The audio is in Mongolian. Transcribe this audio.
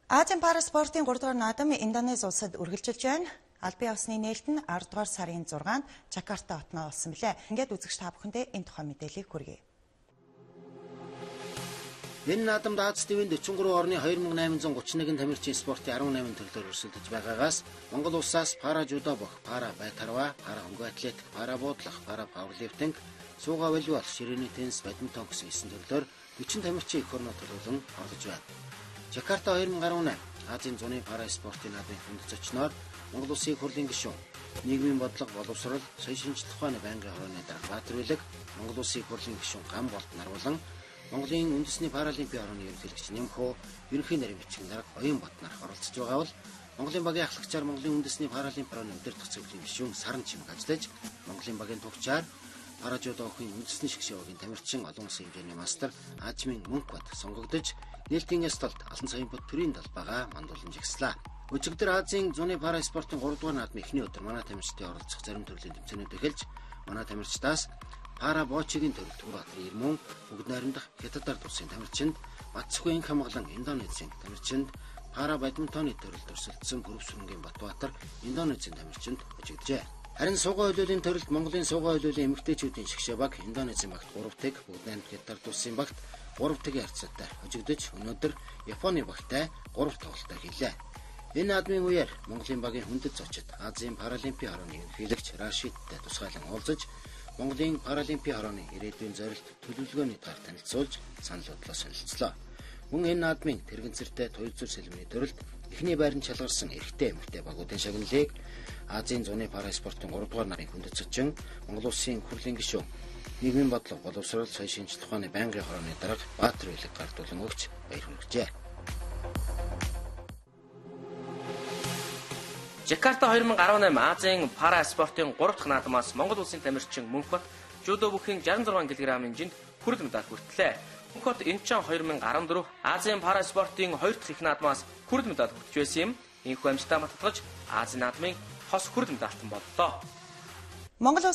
Азийн пара спортын 3 дугаар наадам Индонез улсад үргэлжилж байна. Албан ёсны нээлт нь 10 дугаар сарын 6-нд Жакарта хотноо болсон билээ. Ингээд үзэгч та бүхэндээ энэ тухай мэдээллийг хүргэе. Энэ наадамд Аз тивийн 43 орны 2831 тамирчин спортын 18 төрлөөр өрсөлдөж байгаагаас Монгол улсаас пара жүдо бох, пара байтарва, пара хөнгө атлетик, пара буудлах, пара пауэрлифтинг, суугаа волейбол, ширээний теннис, бадминтон гэсэн 9 төрлөөр 40 тамирчин эх орноо төлөөлөн оролцож байна. Жакарта 2018 Азийн зуны пара спортын наадмын хүнд зочноор Монгол Улсын их хурлын гишүүн, нийгмийн бодлого, боловсрол, соёл шинжлэх ухааны байнгын хорооны дарга Баатар Бэлэг, Монгол Улсын их хурлын гишүүн Гамболд Нарвалан, Монголын үндэсний паралимпийн хорооны ерөнхийлөгч Нямхуу, ерөнхий нарийн бичгийн дарга Оюун Батнар оролцож байгаа бол Монголын багийн ахлагчаар Монголын үндэсний паралимп хорооны удирдах зөвлөлийн гишүүн Саран Чимэг ажиллаж, Монголын багийн тугчаар пара жүдогийн үндэсний шгшээ багийн тамирчин олон улсын хэмжээний мастер Ажмын Мөнхбат сонгогдож, нээлтийн столд Алтан саяын бот төрийн талбайгаа мандуулан жагслаа. Өчигдөр Азийн зуны пара спортын 3 дугаар наадмын эхний өдөр манай тамирчдын оролцох зарим төрлийн тэмцээнүүд эхэлж, манай тамирчдаас пара бочигийн төрөл Түр-Баатар Ирмүн, бүгд найрамдах Хятадаар улсын тамирчинд, Батцгүй инх хамгаалан Индонезийн тамирчинд, пара бадминтоны төрөлд өрсөлдсөн Пүрэв-Сүрэнгийн Батбаатар Индонезийн тамирчинд хожигджээ. Харин суугаа хөлөөлийн төрөлд Монголын суугаа хөлөөлийн эмэгтэйчүүдийн шгшээ баг Индонезийн багт 3-1, бүгд найрамдах Хятад улсын багт 3-1 харьцаатай хожигдож, өнөөдөр Японы багтай 3 тоглолтоо хийлээ. Энэ наадмын үеэр Монголын багийн хүндэт зочид Азийн паралимпийн хорооны ерөнхийлөгч Рашидтай тусгайлан уулзаж, Монголын паралимпийн хорооны ирээдүйн зорилт, төлөвлөгөөний талаар танилцуулж, санал бодлоо солилцлоо. Мөн энэ наадмын тэрэгцэртэй туяа зүр сэлмэний төрөлд эхний байранд шалгарсан эрэгтэй эмэгтэй багуудын шагналыг Азийн зуны пара спортын 3 дугаар наадмын хүндэт зочин Монгол Улсын хурлын гишүүн, нийгмийн бодлого, боловсрол, соёл шинжлэх ухааны байнгын хорооны дарга Баатар Бэлэг гардуулан өгч баяр хүргэжээ. Жакарта 2018 Азийн пара спортын 3 дахь наадмаас Монгол Улсын тамирчин Мөнхбат жүдо бүхийн 66 кг-ын жинд хүрэл медаль хүртлээ. Мөнхбат Инчон 2014 Азийн пара спортын 2 дахь их наадмаас хүрэл медаль хүртэж байсан юм. Энэхүү амжилтаа бататгаж Азийн наадмын хос хүрэл медальтан боллоо. Монгол Улсын